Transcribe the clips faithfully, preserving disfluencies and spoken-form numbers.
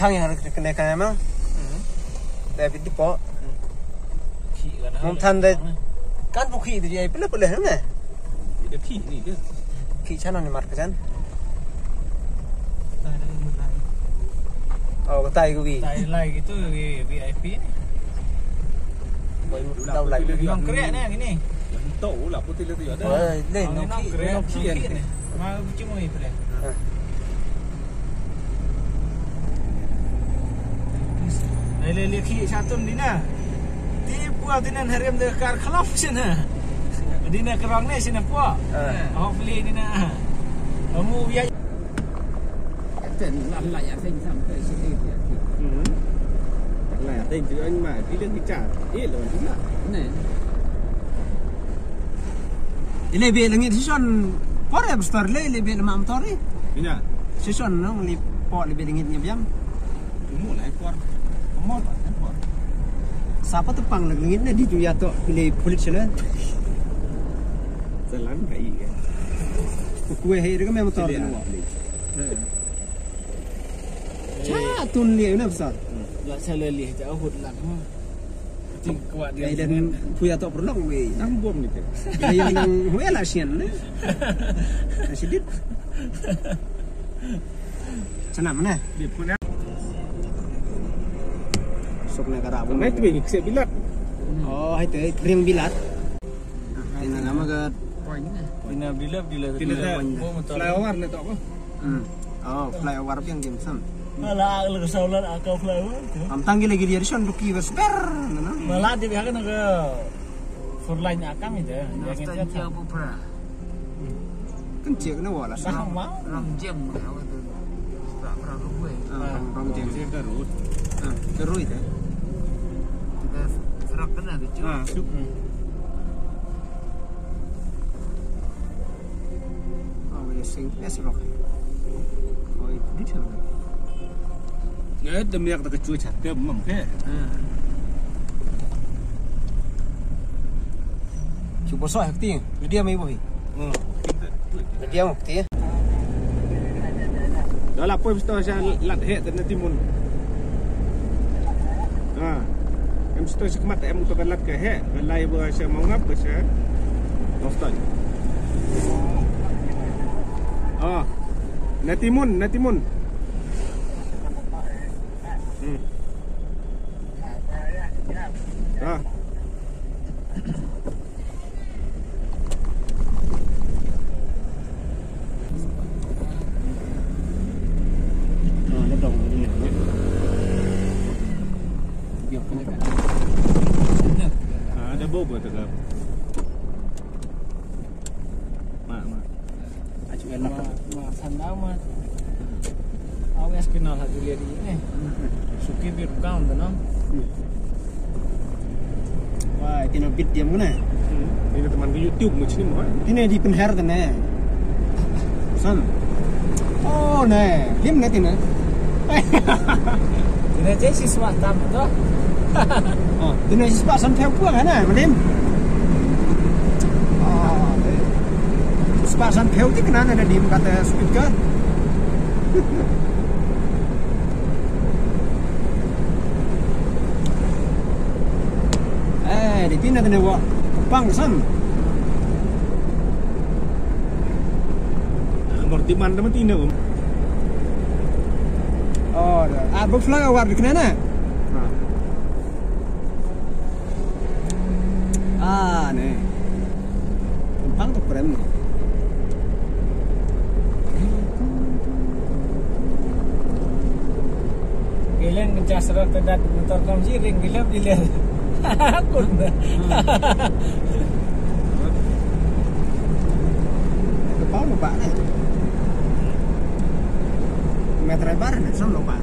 Hang yang kene kene ma. Hmm. Te bit dipo. Hmm. Khi kan. Mom than de. Kan bu khi de ai pele pele ne. Ida khi ni ke. Khi chana ni mar ka jan. Oh, tai ko bi. Tai lai gitu, V I P ni. Boy, tau lai. Nongkrek ni yang ini. Yang tau lah putih le tu ya. Oh, le nongkrek, nongkrek ni. Ma bu cuma itu le. Lele leki shatun dina. Ti pua dina harim de kar khlop sina. Dina kerang ne sina pua. Hopefully dina. Kamu ya. Ten lah lah ya sing sampai sini dia. Hmm. Lah ya sing tu ma di lagi cat. Eh lo dina. Ne. Ile be langit sison por ya bestor le ile be lama motor ni. Ina. Sison nong li por le be langit nya biang. Mo lai por. Mo lai por. Sapa tepang le langit ne di tu ya to le pulit sele. Jalan kai ya. Kue hai de motor. Cha tun le ne besar. La sele le cha hut la. Ting kwah dia. Ai dan phuya to perlong wei. Nang bom ni te. Ai yang nang wei la sian ne. Sidit. Sanam ne. Dia pun. Sok ne kara bom. Mai tu bagi kse bilat. Oh, hai te kering bilat. Ina nama ga. Ina bilat bilat. Ina flyover ne to. Hmm. Oh, flyover biang jim sam. Mala le ka saulan aka flyover. Am tang gila gila rishon duki bas ber. Mala di biha kana ka four lane aka mi de. Kan cek na wala sa. Ram jam. Ram ram jam. Ka road. Ka road de. Serak kana de. Oh, we sing es rock. Oh, itu dia. Ya, demi yang terkejut jatuh memang ke. Cuba sok hati. Dia mai boy. Dia mau hati. Dah lah poi mesti saya lat hek dan timun. Ha. Em sito sha khmat em to ka lat ka heh, ka lai ba sha mawngap ba sha. Mawstad. Ah. Na timun, na timun. Hmm. Ah. Ah, ada bau apa tu, Kak? Mak, mak. Aju enak. Ma, ma, sanda ma. Awas kenal ha Julia di ni. Suki bir kau tu, no? Wah, tina bit dia mana? Ini teman ke YouTube macam ni mah. Tina di penher tu ne. San. Oh ne, lim ne tina. Tina je siswa tam tu. Oh, tina siswa san phew puang ne, malim. Oh, siswa san phew ti kena ne dim kata speaker. Eh, di tina tene wa pang san. Mortiman teman tina um. Oh, ah, bu flyover di kena ne. Ah, ne. Pang tu keren. Gelen kencang serak kedat motor kam jiring gelen gelen. Kun. Kepau lupa ne. Meter bar ne, sam lupa.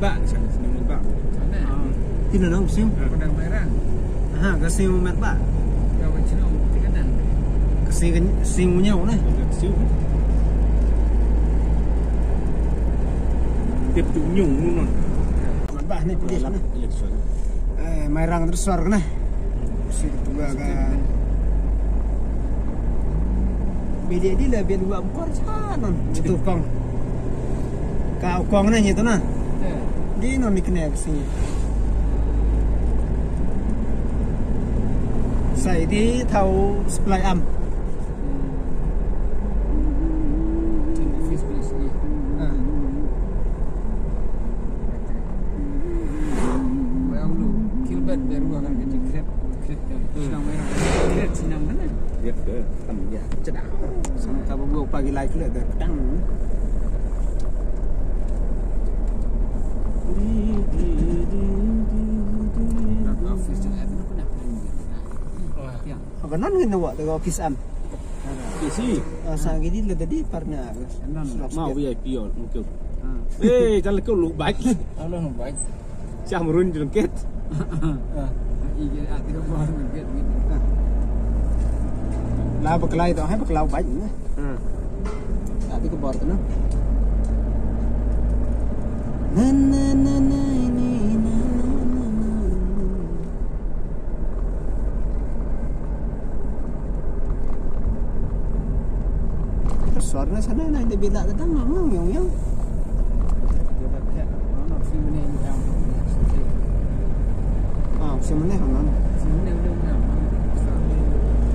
Bah, sing, sing bah. Sana. Tin nang sing. Padang Merah. Ha, ka sing Merah bah. Ka sing, sing Unyau na. Tip tu nyung nun. Bah ni police na. Election. Eh, Mairang terus suar kena. Sir tua ka. Beli di la beli wa bukor sanon. Itu kong. Ka kong na nyetu na. Di non ni kena sini. Sai di tau supply am. Ka non ngin wa te office am. Isi. Ah, sa ngi di le tadi parna. Mau V I P ol mungkin. Eh, jangan kau lu baik. Alo, baik. Siah murun jengket. La baklai to, hai baklai baik ni. Ati ke bor tu na. Na na na na ni na na na na. Suara sana na dia bila datang ngong ngong ngong. Ah, sing mana hang nan?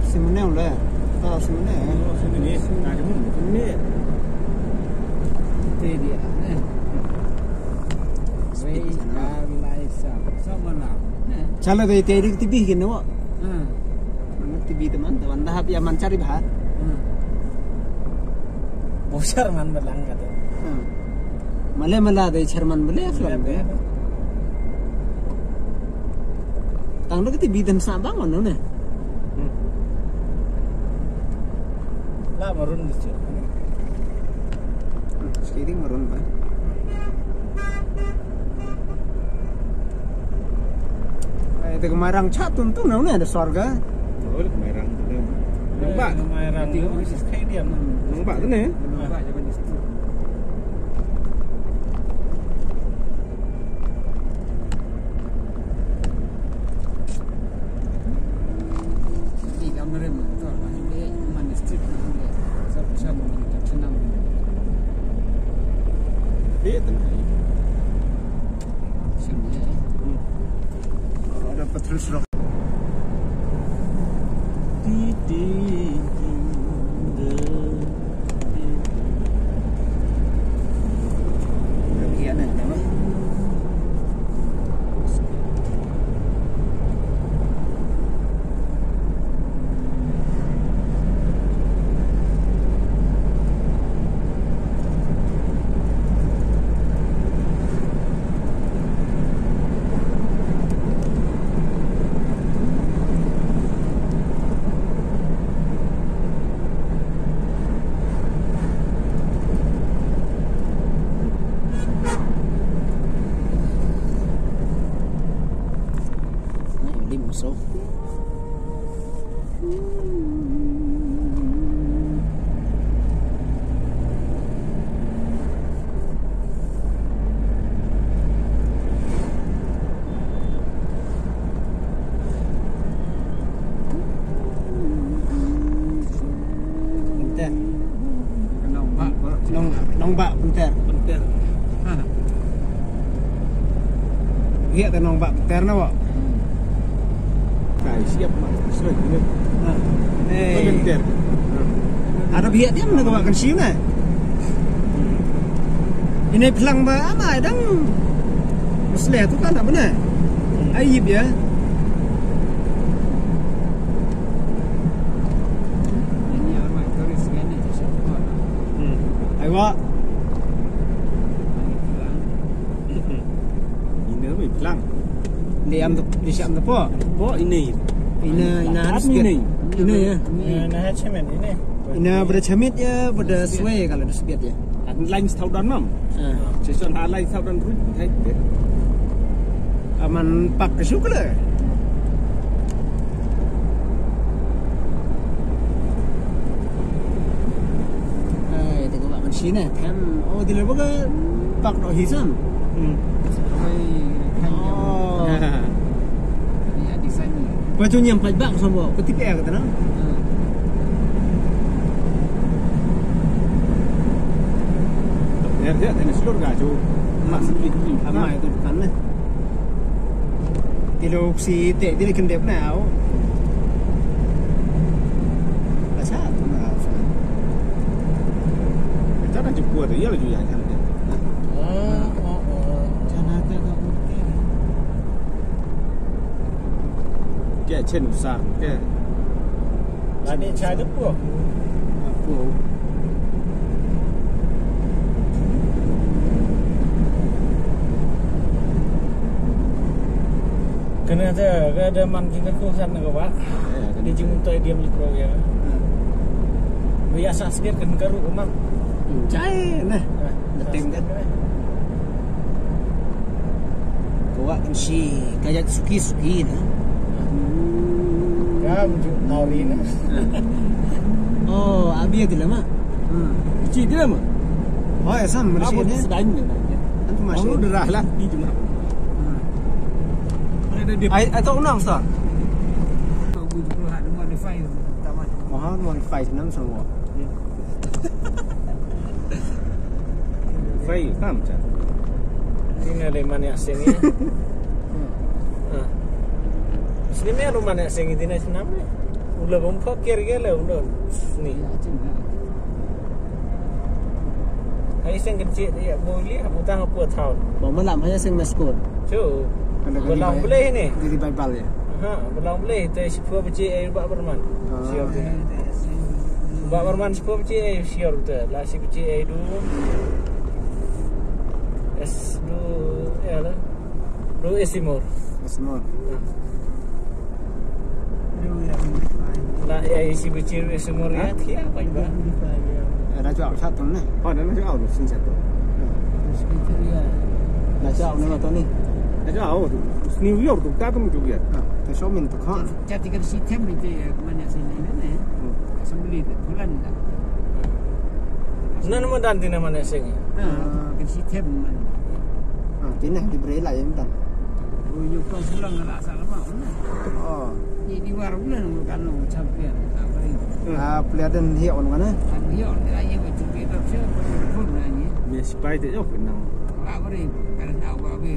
Sing mana le? Ah, sing mana? Sing mana? Sing mana? Sing mana? Itu dia. Wei ka lai sa. Sa mana? Chala dei te dik tibi kin wa. Hmm. Mana tibi teman, teman dah hap ya man cari bah. Hmm. Bosar man balang kata. Hmm. Male mala dei chairman bele flan. Tang dok tibi dan sabang mana ne? Hmm. La marun dicek. Sini marun ba. Eh, te Kemairang chat tun tun na ne ada sorga. Oh, Kemairang tu. Nampak? Kemairang tu. Nampak tu ne? Nampak je. Ada petrus rock. Pynter. Nong, nong ba pynter. Pynter. Hiya ta nong ba pynter na wa. Kai siap ma. Soi ni. Ha. Pynter. Ada biya dia mana ka wa kan siu na. Ini pelang ba ama dang. Mesle tu kan apa na? Aib ya. Aiwa. Ina mai plang. Ni am de, ni siam de po. Po ini. Ina, ina harus ini. Ina ya. Ina harus ini. Ina bada chamit ya, bada sway kalau harus ya. Lain sawdong nam. Ah. Session ha lain sawdong ruh, hai. Aman pak ke sukle. Ai, te ko ba kan sini, kan. Oh, di lebo ke pak do hisan. Hmm. Ai, kan. Oh. Ya, di sana. Patu nyam pat bak sambo, ko tipe ka tana. Hmm. Ya, ya, ini seluruh gaju. Mak sendiri, mak itu bukan, eh. Tilo si te, tilo kendep na, au. Basa tu na. Kita dah jumpa tu, ya laju ya kan. Oh, oh, oh. Jangan ada tak mungkin. Ke chen sa, ke. Ani chai tu pu. Pu. Kane te ka da man jingkyrkhu san na ka wah. Di jingmyntoi diam ji pro ya. Ba ïa sah sngewbha kan ka ruh ma. Jai ne. Beteng kan. Ka wah kan shi ka jait suki suki ne. Kam ju nori ne. Oh, abi ti lama. Hmm. Chi ti lama. Oh, ya sam mesti ne. Sedang ne. Antu masih. Lu derah lah di jumlah. Ai, ai, tok nam, Ustaz. Mahal, modify nam semua. Fai, kam cha. Sini ada mana sini. Ah. Sini me rumah nak sini dina senam ni. Ula bom kok kir gele ula. Sini. Ai seng kecil ya boleh utang apa tahun. Ba malam hanya seng meskor. Chu. Kan dah kali Belang bai-, boleh ni. Jadi Bible ya. Ha, Belang boleh. Te sipua beci ai ba berman. Ah. Siap tu. Ba berman sipua beci ai siap tu. La si beci ai du. Es du ya la. Du esimor. Esimor. Ha. La ya isi beci esimor ya. Ha? Tiap apa juga. Eh, dah jauh satu ni. Oh, dah jauh tu, sini satu. Dah jauh ni mata ni. Dah jauh tu. New York tu, tak tu juga. Ha, ke shopping tu kan. Jadi kan sistem itu ya, mana sini ni. Hmm. Assembly tu, bulan dah. Nan mo dan tina mana sing. Ha, kan sistem mana. Ha, tina di Brela yang dan. Oh, nyuka pulang lah salah mau. Oh. Ni di war bulan kan lo champion. Ah, player dan hiok kan mana? Kan hiok, dia aja betul kita sih, pun nanya. Biasa pai tu jauh kenang. Lah beri, kan nak apa beri.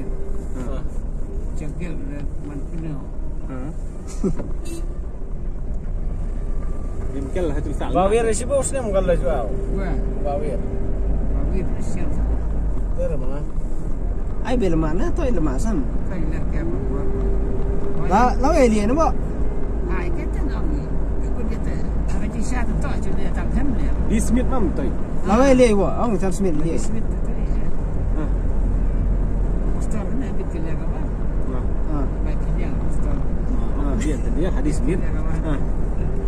Ha. Cengkel man kena. Ha. Bawir shi bos ne mukal la jua. Bawir. Bawir shi. Ter mana? Ai be lama na, toi lama san. La, la wei lie na ba. Ai ke ten ong ni. Aku dia te. Apa ti sha tu to chu dia tak hem dia. Di Smith mam toi. La wei lie wa, ong tam Smith lie. Smith tu. Ha. Pastor ne bit ke lia ka ba. Ha. Bai pynïang pastor. Ha, dia tadi ya, hadis mit. Ha.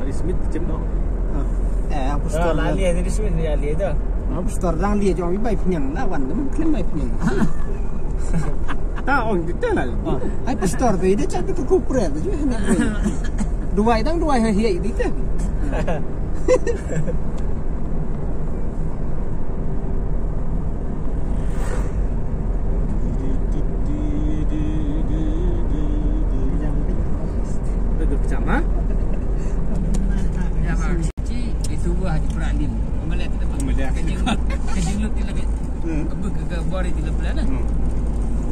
Hadis mit cem dong. Ha. Eh, aku pastor. La lie hadis mit ya lie dah. Aku pastor lang lie jong bai pynïang la wan dem klem bai pynïang. Ta ong kita lah. Ha. Ai pastor tu ide chat tu kupret tu. Duai dang duai ha hiai di te. Duduk sama. Ya, Bang. Ci, itu buah di Pralim. Kembali kita, Bang. Kembali. Kejing lut, kejing lut kita, Bang. Hmm. Apa ke, ke bor itu lepas lah. Hmm.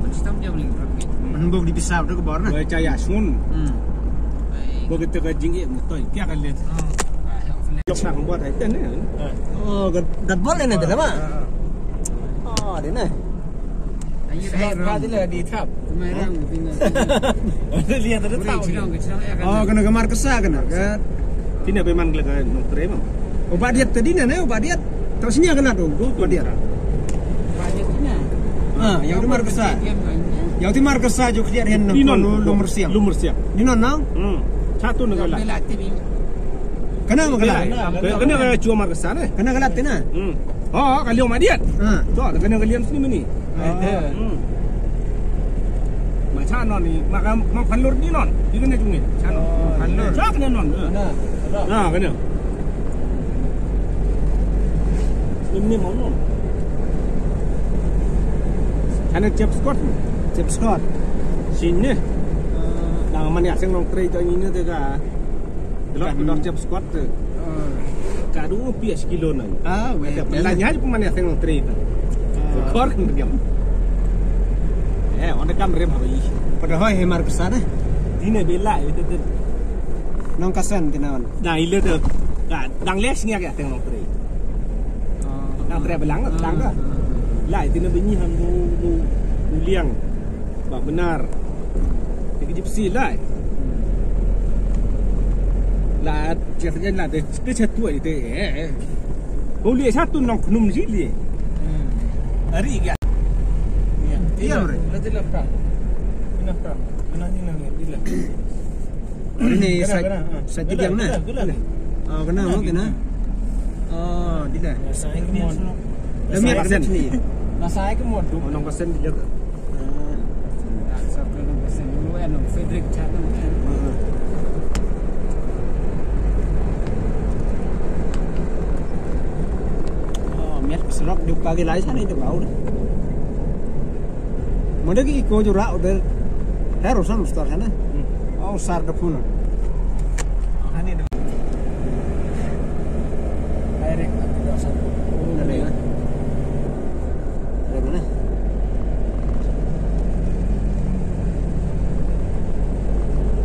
Sistem dia boleh. Menembok di pisau tu ke bor nah. Boleh caya sun. Hmm. Baik. Boleh kita kejing ia betul. Kia kan dia. Oh. Jok sang buat ai ten ne. Oh, gat, gat bol ne te ma. Oh, de ne. Ayo, ayo, ka de le di thap. Mai rang, tinggal. Lihat ada thap. Oh, kena gambar kesa kena. Kina beman kena nukre ma. Ubat diet tadi ne, ubat diet. Tak sini kena tu, ubat diet. Ah, yang tu markesa. Yang tu markesa juk lihat hen. Ni non. Lu mersiang. Lu mersiang. Ni non nang. Hmm. Satu negara. Kane ma ka lad. Kane ka chuwa markasa ne. Kane ka lad te na. Hmm. Oh, ka liang ma diat. Ha. To, kane ka liang sini mini. Hmm. Ma cha non ni, ma ka, ma phan lor ni non. Di kane jung ni. Cha non. Phan lor. Cha kane non. Na. Na, kane. Nim nim non. Kane Chef Scott. Chef Scott. Sini. Nang man ïa seng nongtrei to ini te ka. Delok, delok Chef Scott te. Ka du pi kilo nang. Ah, weh. Ada pelajar pun mana seng nongtrei te. Kor kan diam. Eh, ona kam rem hoi. Pada hoi hemar kesan eh. Dine bela itu tu. Nongkasen kena on. Dah ila tu. Dah dang les ngiak ya seng nongtrei. Nongtrei belang, belang dah. Lai dine benyi ham du, du, du liang. Ba benar. Te ki gypsy lai. La tiap tiap la de de satu ai te. Eh. Ko li satu nong knum ji li. Ari ga. Iya, bre. Nanti lah perang. Kena perang. Kena ni nang ni lah. Ini sa sa tiga na. Oh, kena, oh, kena. Oh, di lah. Saya kemod. Demi aksen ni. Nah, saya kemod. Oh, nong persen di jaga. Miat surok di pagi lai sana itu bau dah. Mada ki iko jura udah. Harus sama star sana. Oh, sar da puna. Ani da. Direct. Dari mana?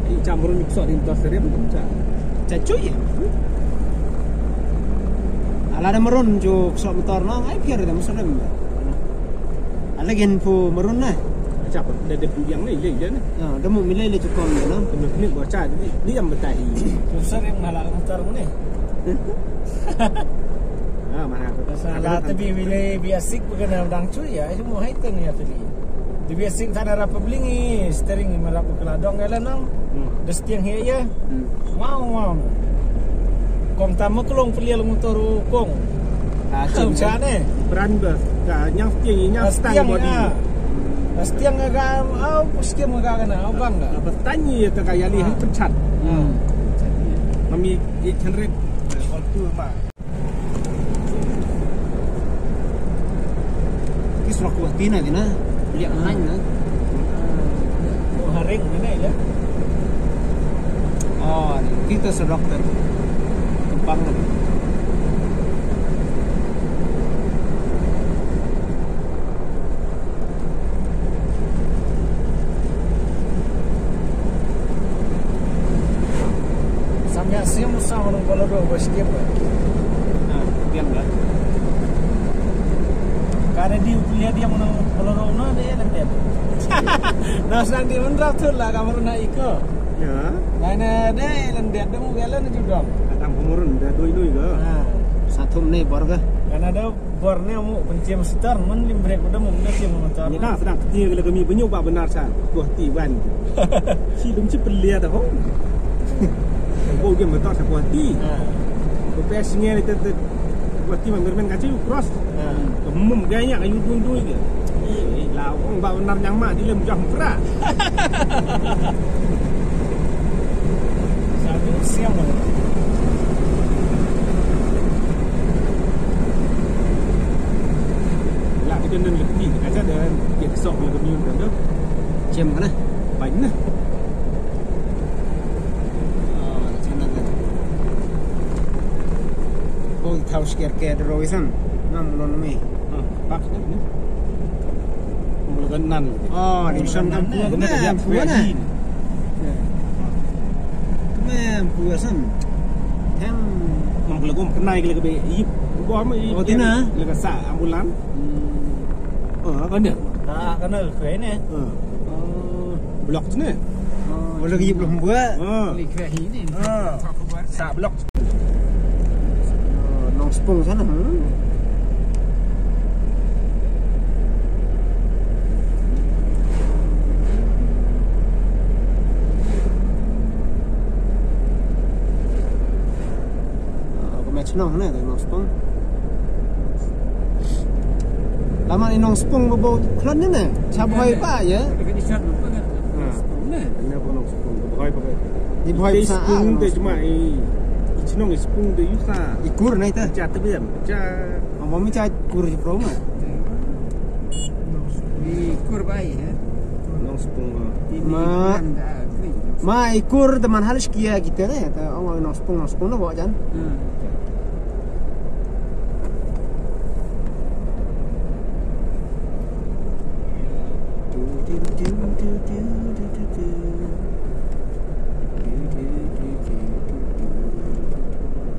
Ini campur mix di tas tadi apa? Cacuy. Ala da marun ju sok motor no, ai pier da musuh. Ala gen pu marun na. Siapa? Dah dia pulang ni, dia dia ni. Ah, da mu milai le cukup ni no. Kena kena baca dia dia yang betai. Susah yang malah motor ni. Ah, mana aku tak. Salah tapi bila biasik bukan dang cuy ya, cuma hai ten ya tadi. Di biasik sana rap bling i steering marap keladong ya lanang. Hmm. Da steering he ya. Hmm. Wow wow. Kong tama kelong pelial motor kong. Ah, cim cane. Brand bus. Ka nyang steering nyang stang body. Steering ga au steering ga kana au bang ga. Apa tanya ya ka ya li han penchat. Hmm. Mami ye chenrit. Waktu ma. Ki surok Guwahati na kina. Liak nang na. Oh, haring mana ya? Oh, kita surok ter. Kempang. Samya sim sa orang Colorado ba skip. Ah, biang ba. Kada di kuliah dia menang Colorado na dia lembet. Nah, sang di menrap tu lah kamar na iko. Ya. Nah, na dia lembet dong dia lah judong. Kadang pemurun dah doi-doi ke. Ha. Satu ni bor ke. Kan ada Bor ne mu pencim setor men lim brek udah mu udah cim motor. Ni dah sedang kecil lagi mi benyu ba benar sa. Kuah ti wan. Si dum si pelia dah ho. Bo game motor sa kuah ti. Ha. Ko pes nge ni tet tet. Kuah ti man bermen kaci cross. Ha. Kemum gaya ayu dui dui ke. Ih, la ong ba benar nyang ma di lem jam pera. Satu siang mana? La kita nang leti, kita aja dan kita sok lagi minum dan tu. Cem mana? Banyak. Oh, cem mana? Oh, tahu sekiar ke ada roisan. Nam non mi. Pak ne. Mula kenan. Oh, di sana kan pua na, pua na. Mem pua san. Hem. Mem pula gom kenai ke lagi be. Ip. Gom ip. Oh, tina. Lagi sa ambulan. Oh, kan dia. Ah, kan dia ke ni. Oh. Blok sini. Oh, lagi ip belum buat. Lagi ke ini. Sa blok. Nongspung sana. Nong ne, Nongspung. Lama ni Nongspung ba bau khlon ni ne. Cha bhoi pa ya. Ka ni chat ba ka Nongspung ne. Ina ba Nongspung ba bhoi pa. Ni bhoi sa. Spung de jma i. I chnong i spung de yusa. I kur nai ta. Cha te biam. Cha. Amo mi cha kur ji pro ma. Ni kur bai eh. Nongspung. Ma. Ma i kur teman halis kia kita ne. Ta ong Nongspung, Nongspung no ba jan.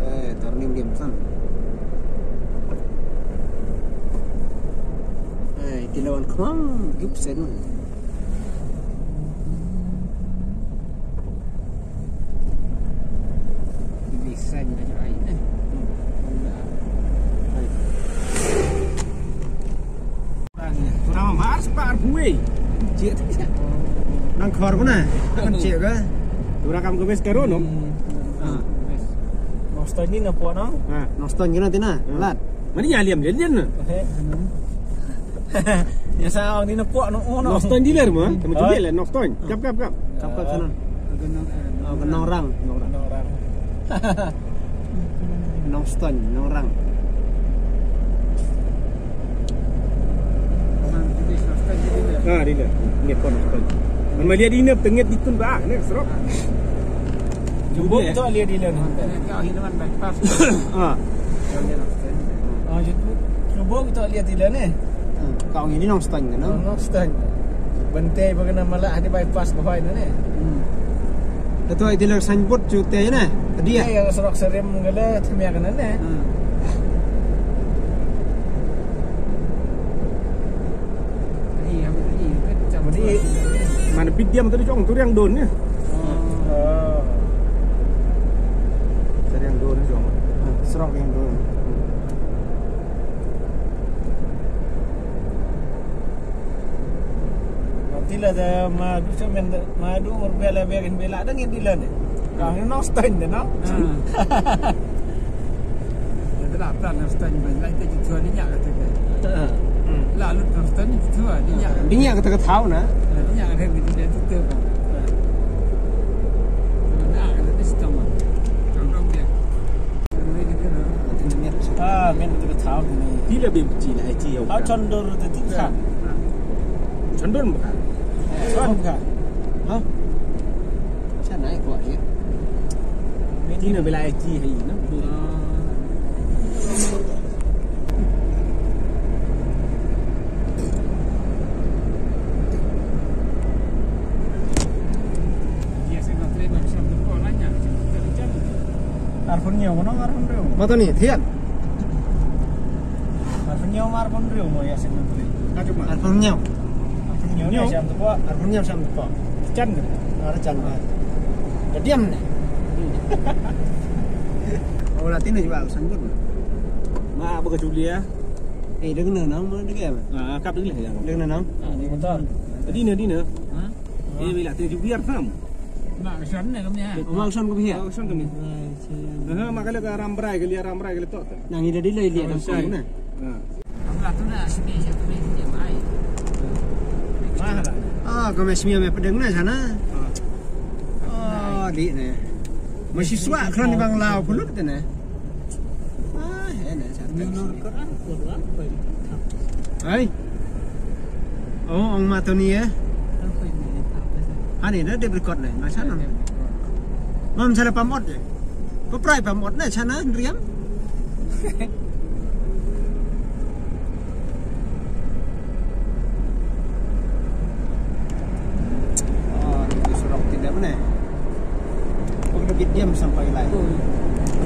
Eh, turning game san. Eh, kilawan kemang, gip sen. Ini sen aja ai, eh. Kurang mahar separ buai. Cik tu. Nang khor pun eh. Kan cik ke? Kurang kam ke bes karo no. Ah. Nong Ston ni na puan no? Ha. Nong Ston ni na tina. Lat. Mari ya liam liam. Ya sa ni na puan no. Nong Ston dealer ma. Kamu tu dealer Nong Ston. Kap kap kap. Kap kap sana. Oh, Nongrang. Nongrang. Nong Ston, Nongrang. Ah, di na. Nget kon Nong Ston. Man malia di na tengit di tun ba ne serok. Cuba kita lihat di na. Ah. Ah, cuba kita lihat di na ne. Kau ini Nong Ston kan? Nong Ston. Bentai bagaimana malah di bypass bawah ini ne. Ito ay tilak signboard ju te ne. Tadi ya. Iya, yang serok serim gala temia kana ne. Mana bidiam tadi jong tu yang don ya. Oh. Tadi yang don jong. Serok yang don. Tila da ma du semen da ma du ur bela begin bela da ngin dila ne. Ka ngi Nong Ston da no. Da la plan Nong Ston ban lai te ju thua ni nya ka te. La lut Nong Ston ju thua ni nya. Ni nya ka te ka thau na. Ni nya ka te ngi dila tu tu. Na ka te sitama. Tong tong dia. Ah, men tu thau ni. Ti la bim chi la chi. Au chon dor tu ti kha. Chon dor ma. Chon kha. Ha? Cha nai ko ye. Ti na bila chi hai na. Arphew hynñiew, mano arphew hynriew? Matani, thian. Arphew hynñiew ma arphew hynriew mo ïa sien menteri. Arphew hynñiew. Arphew hynñiew ne, sien tu ko. Arphew hynñiew sien tu ko. Chan ke? Ar chan ba. Ka diam ne. Oh, la tine ba san bun. Ma ba ka Julia. Eh, deng na nang ma deng ya. Ah, kap deng ya. Deng na nang. Ah, di motor. Di na, di na. Ha? Eh, bila tine Julia tam. Mak Sean ne kami ha. Oh, Mak Sean kami ha. Mak Sean kami. Ha, mak kala ka Rambrai, kali Rambrai kala tok. Nang ida dila ila nang Sean na. Ha. Amla tu na sini siapa ni dia mai. Mah. Ah, kami sini me pedeng na sana. Ah, di ne. Masih suak keran di Bangla pulut ne. Ah, he ne. Hai. Oh, ong ma Tony eh. Ani da dep record ne, ma sana. Mam sana pamot eh. Ko prai pamot ne sana riam. Oh, ni surok tidak ne. Pag na bidiam sampai lai.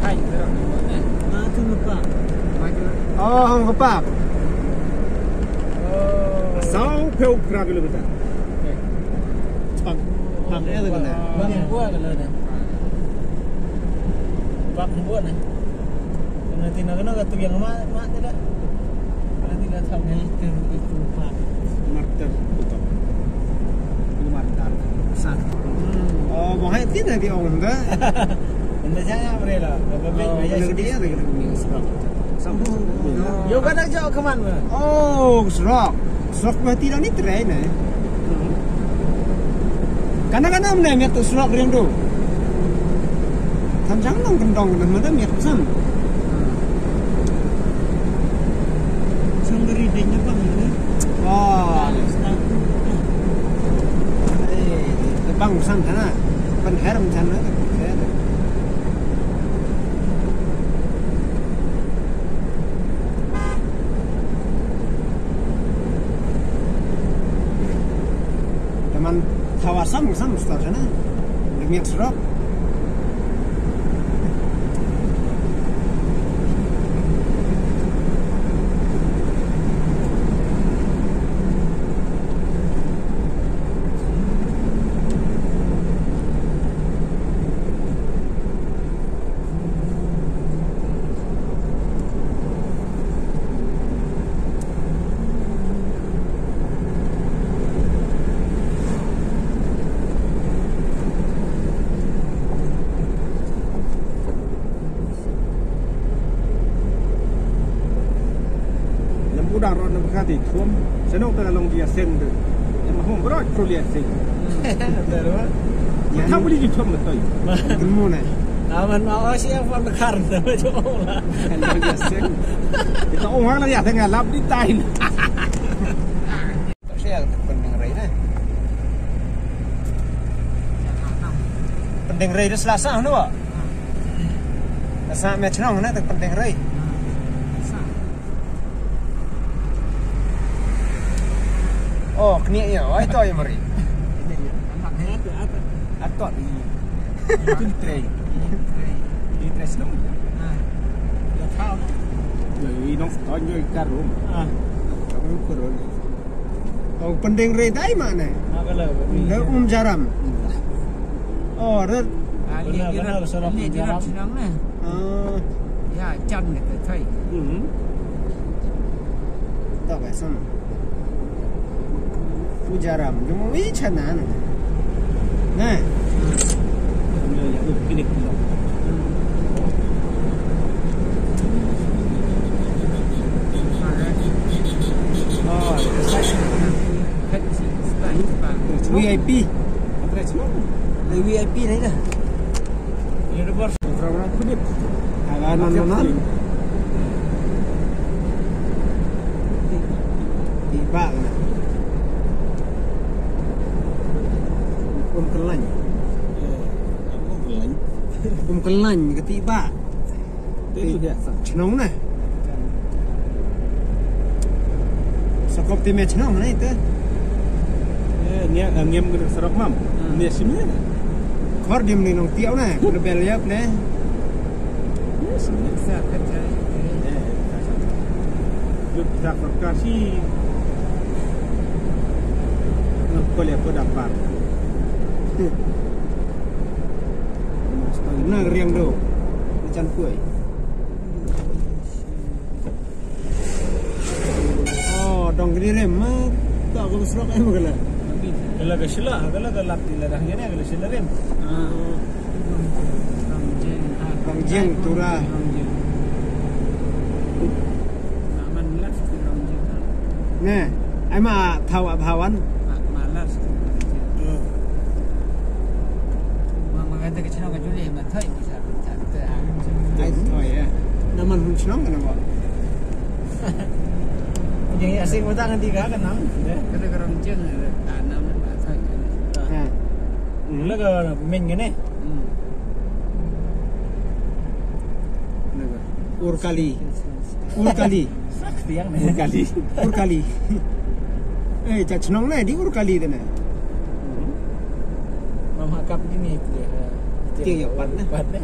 Hai, pero ni mo ne. Ma tu lupa. Oh, hong kepak. Oh. Saw phew kra kilometer. Pak, pak eh lagi ne. Bang buat ke lagi ne. Pak buat ne. Kena tina kena katu yang ma ma tu dah. Kena tina tahu ne. Martyr. Martyr. Sat. Oh, bahaya tina di orang dah. Ynda jaya mrela, ba ba Oh, ba ya kena sini. Dia lagi nak minyak surok. Sama. Yo, ka da jauh ke mana? Oh, surok. Surok berarti dah ni tren, eh. Kana kana mna miat tu surok riang tu. Kan jang nong kendong dah mada miat sam. Sang dari denya bang ni. Oh. Eh, bang sam sana. Kan haram sana. Teman tawa sam sam star sana. Demi surok. Lam udang rot na bakati thuam. Senok ta long dia seng de. Yang mahum berot pro dia seng. Betul, Pak. Yang tak boleh dituam betul. Kemuna? Aman mau sih yang pun bekar sama cuma lah. Kalau dia seng. Kita orang lah ya tengah lap di tain. Tak saya untuk pending rei ni. Pending rei tu Selasa tu, Pak. Selasa meh chnong ni tu pending rei. Oh, kenia ya. Oi, to ya mari. Atot. Itu di tray. Di tray senang. Ya, tahu. Ya, ini dong, tonjoi karum. Ah. Kamu kurun. Oh, pending rei dai ma ne? Dah um jaram. Oh, red. Ah, ini dia, ini dia senang ni. Ah. Ya, jam ni tu, thai. Hmm. Tak biasa. Ujaram, jom wi chana na. Nah. Oh, V I P. V I P ni dah. Haga nan nan. Tiba na. Um kelan. Um kelan ketiba. Chnong na. Sakop te me chnong na ite. Eh, nia, eh, ngem kena serok mam. Hmm. Nia sini. Khor dim ni nong tiau na, kena bel yap ne. Nia sini. Sa kerja. Eh, sa, sa. Lut tak perkasi. Ngepol ya ko dapar. Na riang do. Ni chan kuai. Oh, dong kini rem ma. Tak ko serok em kala. Kala ka sila, kala ka lap ti la dah ngene kala sila rem. Ah. Rong jing, tura. Ne, ai ma thaw abhawan. Ai thoi ya. Naman hun chnong kana ba. Jing ya sing mata ngan tiga kana. Kada ka rong jing. Ha. Laga men ngene. Urkali. Urkali. Urkali. Urkali. Eh, cha chnong ne, di Urkali de ne. Mama kap di ni, eh, tiang ya pat ne. Pat ne.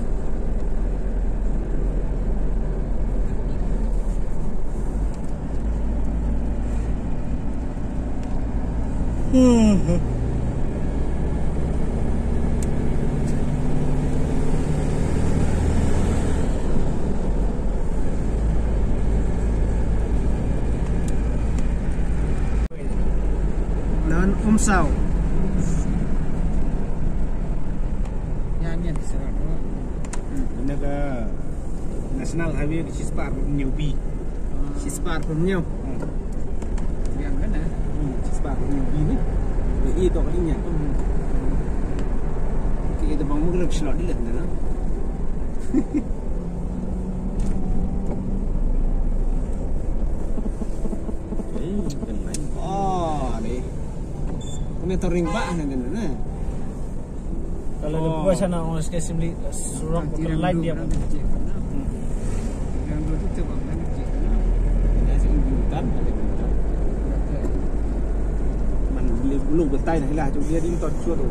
Nan Umsaw. Nyan nyan di Sarawak. National Highway ka shispah arphew hynñiew B. Shispah arphew hynñiew. Hmm. Yang kan, eh? Hmm, shispah arphew hynñiew B ni. Ba i to ka linya. Hmm. Ki ito bang mukhlok shlot di lah, na? Eh, kan lain. Oh, deh. Kami touring ba, na, na, na. Kalau ada buah sana, orang sikit sembeli, eh, surok bukan lain dia. Hmm. Yang dua tu coba, kan? Dia asyik bukan, ada bukan. Man, boleh belum betai dah lah, tu dia di motor cuba tu.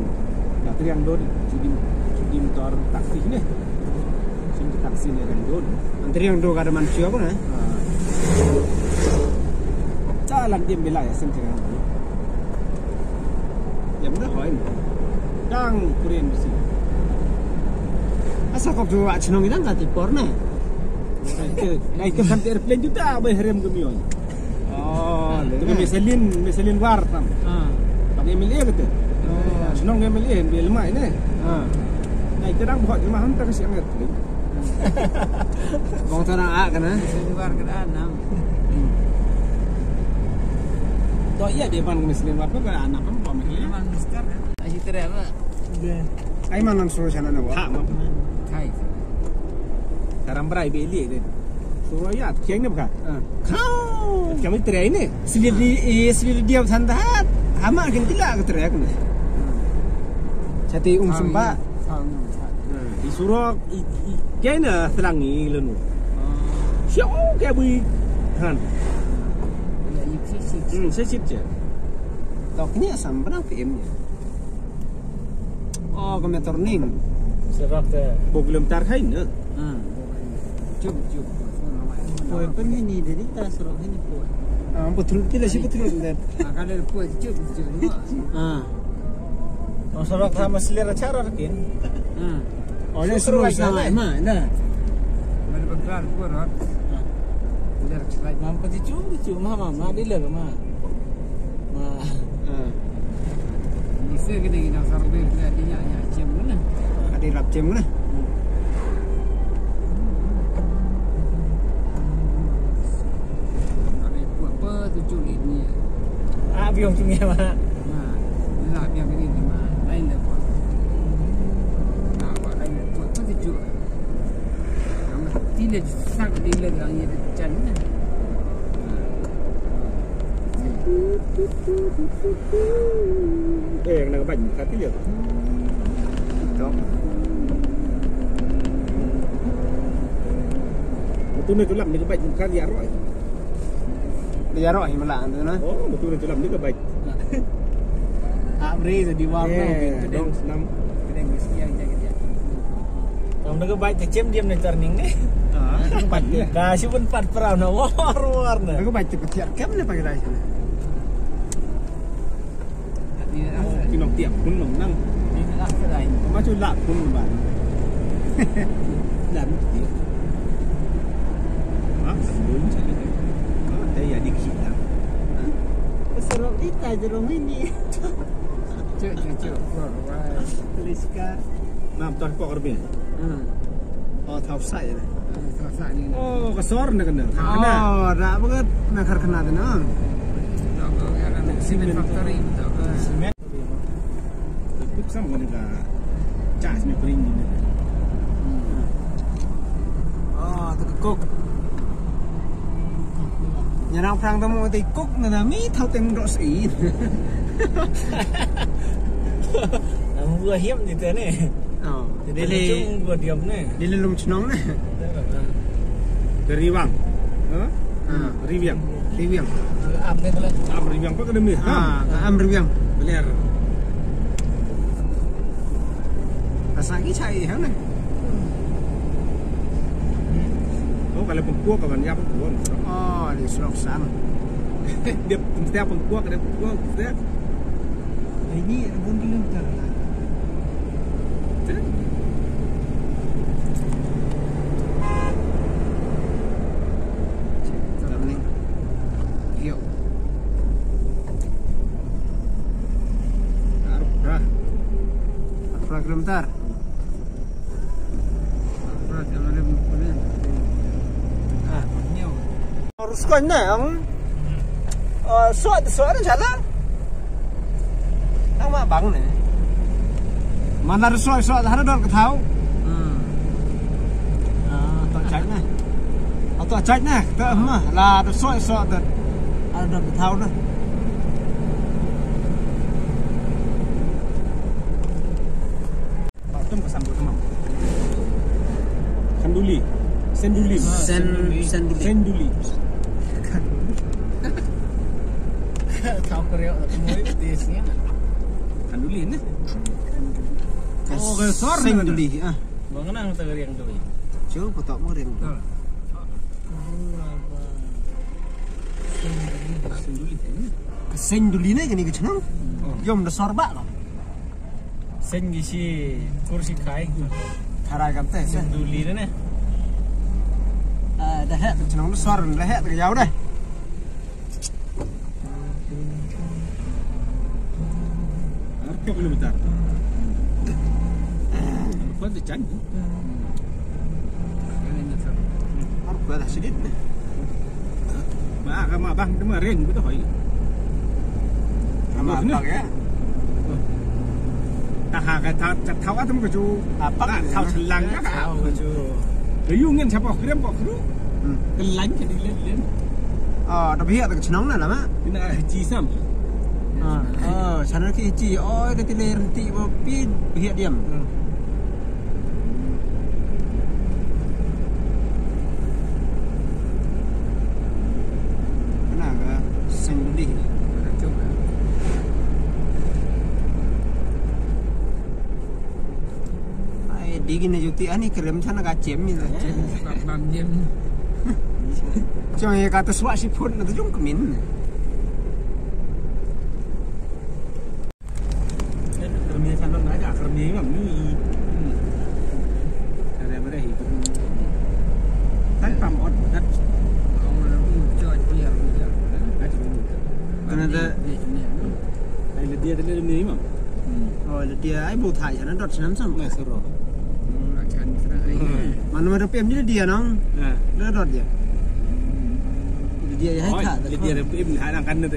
Dah tu yang dua, cuba, cuba motor taksi ni. Cuba taksi ni yang dua. Antri yang dua kada man cuba pun, eh? Ha. Jalan dia bila ya, sentri yang dua. Ïa, muna hoi. Dang Korean bisi. Asa kop ju wa chnong idang ka ti por na. Ai ke, ai ke kan airplane juta bai harem ke mion. Oh, tu ke Meselin, Meselin war tam. Ha. Pak M L A kata. Oh. Chnong M L A bi lemai ne. Ha. Ai ke dang bhot jema han ta ke siang airplane. Bong tara a kana. Meselin war ke da nam. To ïa de ban ke Meselin war ke da nam pom. Ai, tara ba. Ai, man nang suruh sana na wa. Ha, man. Thai. Taram berai beli de. Suruh ïa, kiang ni baka. Ah. Kau. Kami trai ni. Sili di, eh, sili di diam santat. Ama kin tila ke trai ni. Sati um semba. Kau ni. Nah, di suruh, i, i, kiang na selangi lenu. Ah. Siang, oh, kiang bui. Han. Ya, i, si, si. Hmm, si, si, si. Tok ni asam berapa M nya? Oh, ka me turning. Surok te. Bok lem tar khai na. Ha. Chup, chup. Poi pen hini, dari ta surok hini poi. Ah, betul, tidak sih betul, betul. Ah, kalau poi, chup, chup. Ah. Oh, surok sama selera cara kin. Ah. Oh, ni surok sama, ma, dah. Mana bekal poi, ha? Ah. Mam pati chup, chup, ma, ma, ma, di le, ma. Ma. Ha. Ni se kene kene sar be kene di nya nya chem kene. Ka di rap chem kene. Ka di put pe tu chu ni ni. Ah, biong chu ni ma. Ma. Ni la biong ni ni ma. Lain le put. Na ba lain le put pe tu chu. Ti le sak di le lang ye jan. Eh, kena ka bike ka ti le. Tok. Betul ni tulam ni ka bike ka dia roi. Dia roi mala tu na. Oh, betul ni tulam ni ka bike. Amri jadi warna. Eh, dong senam. Kena mesti yang jaga dia. Tam da ka bike te chem diam ne turning ne. Ah, ka bike ne. Ka shi pun pat pram na war war na. Da ka bike te patiar kem ne pakai rai sana. Ki nong tiap pun nong nang. Ni lah serai. Ma chu la pun ban. Dan tiap. Ha, sembun cari. Ha, dai ya dikit dah. Ha? Serok ni ta jerong ini. Cuk, cuk, cuk. Liska. Nam tor pok rbin. Hmm. Oh, thaw sai ne. Hmm, thaw sai ni. Oh, ka sor ne kena. Oh, da banget na kar kena de na. Cement factory. Cement. Kuk sam kena ka charge me pring ni. Hmm. Oh, tu ka kuk. Nya nang prang tamu te kuk na da mi thaw teng dok si. Nang gua hiam ni te ne. Oh, dili gua diam ne. Dili lum chnong ne. Dari wang. Ha? Ha. Riwiang. Riwiang. Am ne tala. Am Riwiang pa ka demi. Ha, am Riwiang. Benar. Asa ki chai ha ne. Oh, kalau pengkuak kawan ya pengkuak. Oh, di Selok Sang. Dia mesti pengkuak, dia pengkuak, dia. Ini pun belum terang. Turning. Yuk. Arpra. Arpra kilometer. Arpra kilometer. Skon na ang. Oh, so, so na chala. Ang ma bang ne. Mana so, so, hana dor ka thaw. Hmm. Ah, to chai na. Ah, to chai na. To ma, la to so, so to. Hana dor ka thaw na. Ba tum ka sambut tamam. Khanduli. Senduli. Sen, senduli. Senduli. Tahu kau dia tak mau dia sini. Khanduli ne? Oh, ka sor senduli. Ah. Mengenang tak riang tu. Cuba tak mau riang. Senduli ne? Senduli ne kini kechenang. Yom da sor ba. Sen gi shi kursi kai. Tharai kam te sen. Duli ne. Ah, da hek chnong da sor, da hek da yaw de. Ar kilometer. Ar kilometer. Ar ba da sidit ne. Ba ka ma bang te ma ring ba da hoi. Ka ma bang ya. Ta ha ka ta ta thaw atam ka ju. Apa ka thaw selang ka ka. Ka ju ngin sapa krim pa kru. Kelang ka di len len. Ah, tapi ya ta chnong na lama. Ina ji sam. Ah, oh, sana ki ji. Oh, ka ti le renti ba pi bi diam. Kena ka seng dih. Ai, digi na juti ani kerem sana ka chem ni. Chem ka bam chem. Cuma ya kata suak siput na tu jung kemin. Kermi sana na ka kermi mam ni. Ada bereh itu. Kan pam ot dat. Kena da. Ai le dia tele ni mam. Oh, le dia ai bu thai sana dot sana sam. Na sero. Manu manu pem ni le dia nong. Na dot dia. Le dia ai kha. Le dia pem ni hai lang kan ne.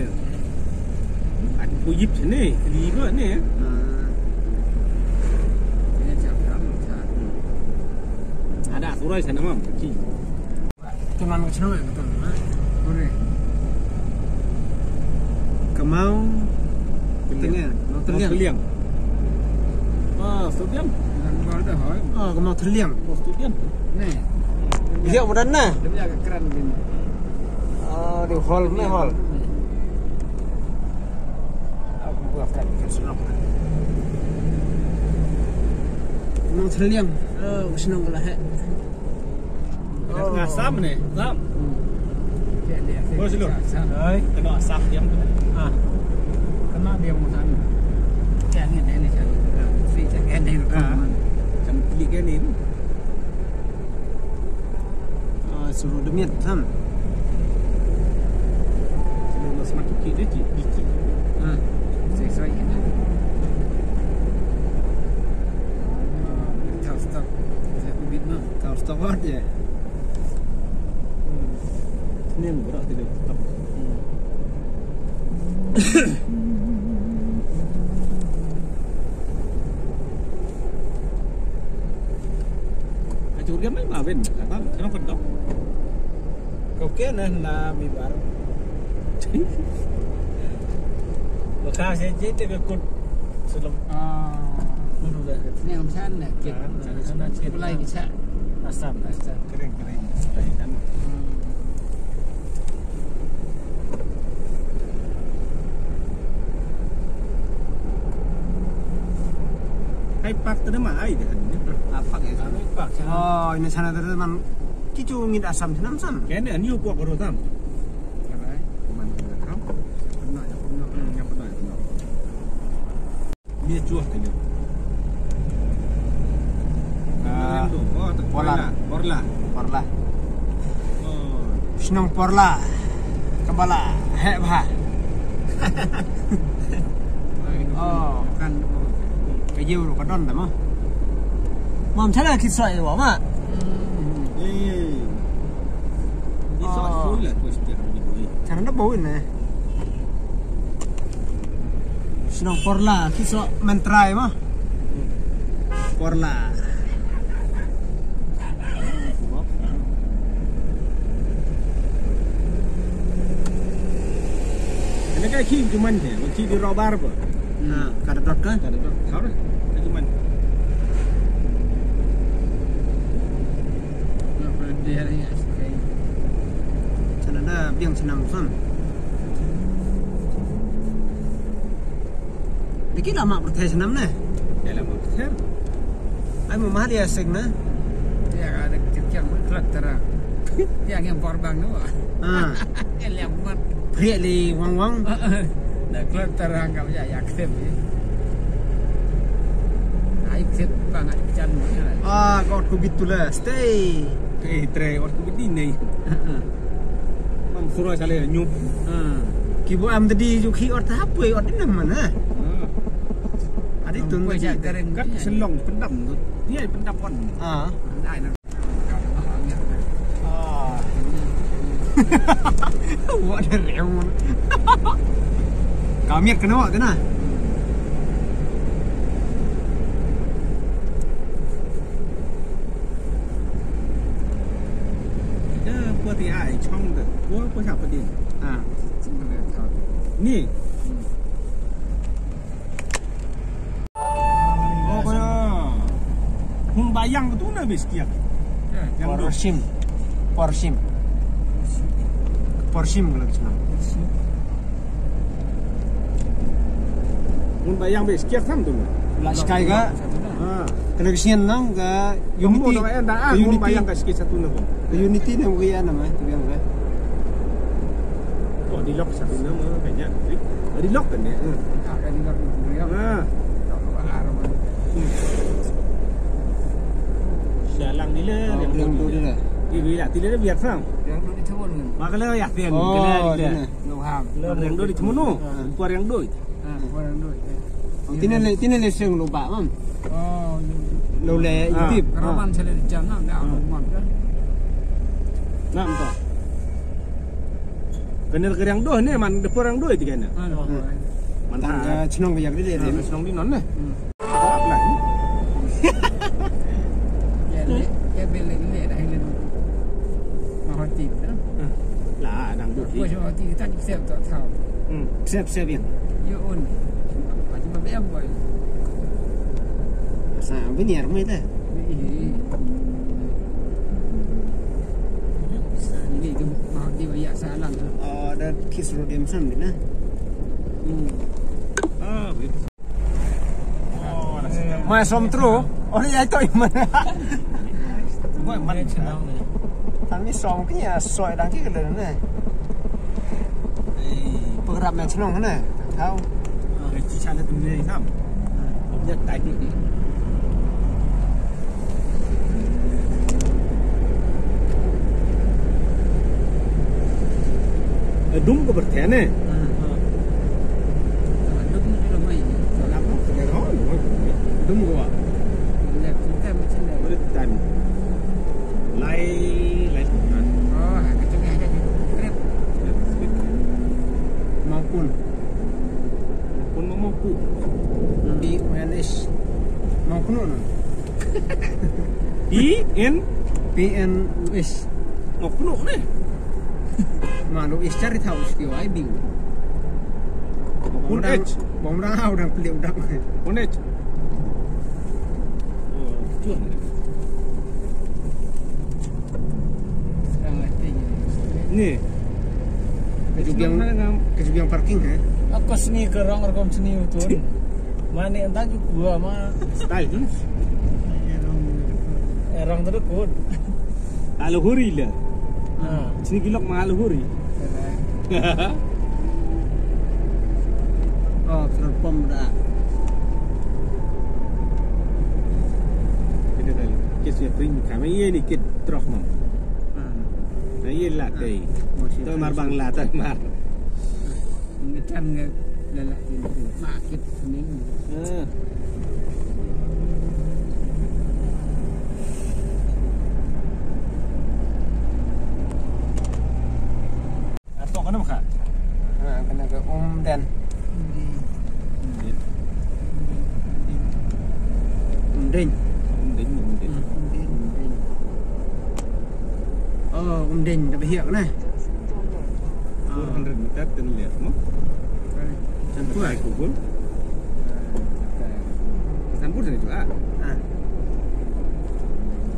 At bu yip sini, di ba ni. Ada surai sana mam. Tunan ka chnong ka tunan. Kore. Kamau. Teliang. Teliang. Teliang. Ah, Studian. Nan ba da hoi. Ah, Kamau Teliang. Oh, Studian. Ni. Dia mudan na. Dia ka kran din. Ah, di hall ni hall. Nong Teliang. Oh, shnong ka la heh. Ngasam ni, sam. Bos lu. Hai. Kena asap diam. Ah. Kena diam sana. Jangan ni, jangan. Si jangan ni. Ah. Jangan klik ni. Ah, suruh demit, sam. Suruh mas mati kiri, kiri. Ah. Sesuai ini. Tau stok. Saya kubit mah. Tau stok wat ya. Ni yang berat tidak. Ka jur dia mai ma ben, kata, kenapa dok? Kau kena na mi bar. Baka saya je te kut. Sulam. Ah. Dulu dah. Ni macam mana? Kit. Mulai bisa. Asam. Asam. Kering, kering. Hai park tu nama ai dia. Ah, park ya. Park. Oh, ini sana tu man kicu ngin asam senam sam. Kene aniu puak baru tam. Kene. Pernah ya, pernah. Hmm, yang pernah, yang pernah. Ni chuh tadi. Ah, Porla. Porla. Porla. Oh. Shnong Porla. Kembala. Heh bah. Oh, kan. Ka jiu ru ka don da ma. Mam chala ki soi wa ma. Eh. Ni soi. Ila ko stia ni boy. Chana na boy ne. Shnong Porla, ki so mentrai ma. Porla. Ene ka ki juman de, ki di robar ba. Hmm. Ka da dot ka? Ka da dot. Ka da dot. Ka juman. Chana da biang chnam sam. Diki lama berthe chnam ne? Ya lama berthe. Ai mo mahal ya sek ne? Ya ka da kecil kiang mat kelak terang. Yang yang porbang tu. Ah. Yang liang mat. Priak li wang wang. Na kelak terang ka ya ya ksep. Ai ksep bang ai jan mo ya. Ah, ka ot ku bit tu la. Stay. Stay, tre ot ku bit ni. Mam suroi sale nyup. Ah. Ki bu am tadi ju ki ot hapoi ot inem man ha. Ah. Adi tun tadi. Kat selong pendam tu. Dia pendam on. Ah. Ai na. Ah. Wa da rem. Kamiat kena wa kena. Dah buat ai chong de. Buat apa siapa dia? Ah. Ni. Oh, kaya. Hun bayang tu na bes kia. Yang tu. Porsim. Porsim. Porsim kalau kita. Hun bayang bes kia kan tu na. Lah sky ka. Ha. Kena kesian nang ka Unity. Unity. Unity na wei ana mai tu yang ka. Oh, di lock satu nama kayaknya. Di lock kan ya. Ha. Sialang dile yang tu dile. Di bila dile biar sang. Yang tu di cemon. Makala ya pian. Oh, dile. Yang tu di cemon. Kuar yang tu. Tine le, tine le seng lo ba mam. Oh, lo le YouTube. Raman sele jam na da mo man kan. Nam to. Kenal ke yang doh ne man de por yang doh tiga ne. Man ta chnong ke yak de de. Chnong di non ne. Ya le, ya bele ne dah le. Mahoti. La nang doh. Ko mahoti ta sep to tau. Sep sep yang. Yo un. Pati ba bem boy. Sa biniar mai ta. Ni tu mahoti ba ya salam. Oh, da kis ro dem san ni na. Ah, wait. Mai som tru. Oh, ya to iman. Boy man. Tang ni som ki ya soi dang ki kelen ne. Pengrap me chnong ne. Tau. Chi chan tu ne sam. Ya tai. Dum ko bertene. Dum ko. Dum ko. Bertan. Lai, lai. Maupun. Pun ma Mawku. P O N H. Mawknu na. P N? P N H. Mawknu ne. Ma lo H chari thau ski wai bi. Pun H. Bom rang au dang pli u dang. Pun H. Oh, tuan. Ni. Kejubiang, kejubiang parking, eh? Aku seni kerang rekam seni betul. Mana entah juga ma. Style ni. Erang terkut. Lalu huri le. Ha. Seni gilok ma lalu huri. Oh, petrol pump dah. Kita dah. Kes ya pring kami ye ni kit trok ma. Na ye la tei. Toh mar bang la toh mar. Ngi chan ngi la la ma kit ning. Eh. Oh, Umdin da ba hiak ne. Four hundred meter ten left mo. San pur. Google. San pur tadi juga. Ah.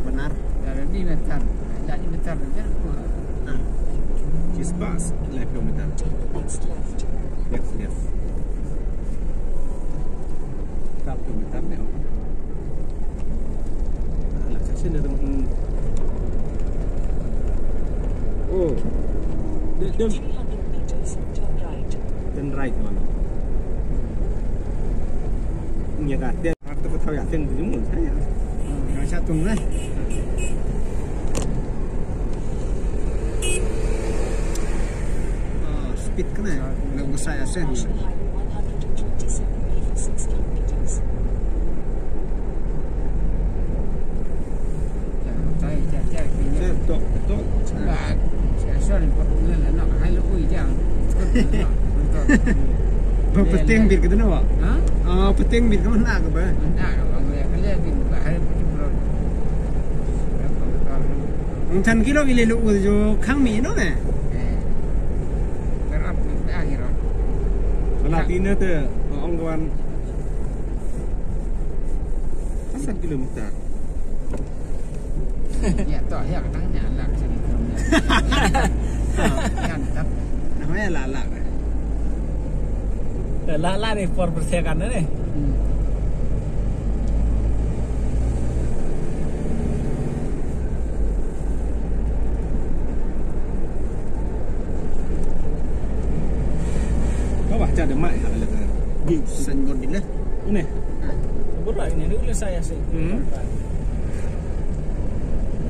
Benar. Dari ni meter. Dari meter. Ah. Just pass. Left kilometer. Next left. Left kilometer ni. Oh. Dia, dia. Turn right, man. Nya ka, dia. Aku tak tahu ya, dia tu jumpa saya. Hmm, yang satu ni. Oh, speed kena. Nak besar ya, sen. Ba pateng bit ka dei no ba? Ha? Ah, pateng bit ka man na ka ba? Ong than kilo ile lu u jo khang mi no ne. Ala tina te ong wan. Asan kilometer. Ya, to, ya, ka tang nya lak sini. Kan tap. Namanya lak lak. Lak lak ni por bersihkan ni. Hmm. Kau baca demak ya, ada. Di signboard ni lah. Ini. Berat ini, dia boleh saya sih. Hmm.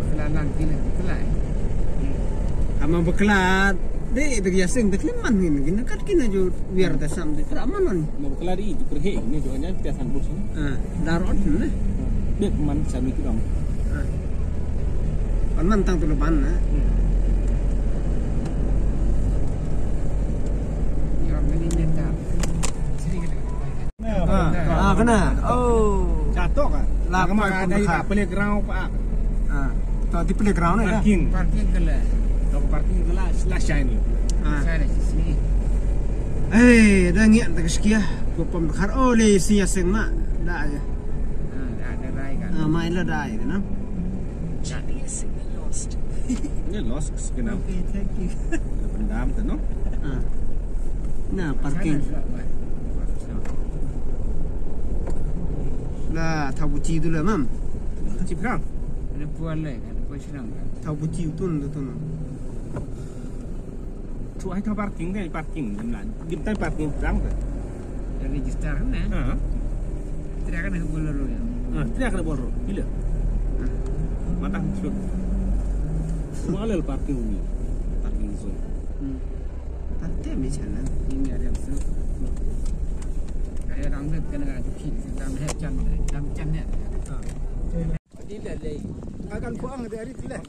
Bakla lang kine, bakla. Ama bakla de de ya sing de klim man ngin ngin kat kine ju wiar de sam de tra man man. Ma bakla di ju perhe ini ju anya pia san bus. Ah, darot ne. De man sami tu dong. Ah. Pan man tang tu leban na. Hmm. Ya meni nyeta. Sini kita. Ah, ah, kena. Oh. Jatuh kan? Lah, kemana? Ada playground apa? Ah. To di playground ni. Parking. Parking kala. To parking kala, sila shine. Ah. Shine sini. Eh, dah ngiat tak sekia. Ko pom khar, oh, le sia seng ma. Dah aja. Ah, dah ada rai kan. Ah, mai la dah aja, no? Signal lost. Ini lost, signal. Okay, thank you. Pendam tu, no? Ah. Na parking. La thaw buci tu la, mam. Buci berang. Ada puan le, ada puan senang. Thaw buci tu tu tu. Tu ai thaw parking deh, parking jemlan. Dim tai parking berang tu. Dah register kan, eh? Ha. Tidak kan bolero ya. Ha, tidak kan bolero. Bila? Matang tu. Semua le parking ni. Parking zone. Hmm. Pati mi chana. Ini ada yang tu. Kaya orang tu kena ada key, dalam head chan, dalam chan ya. Akan puang dari tu lah.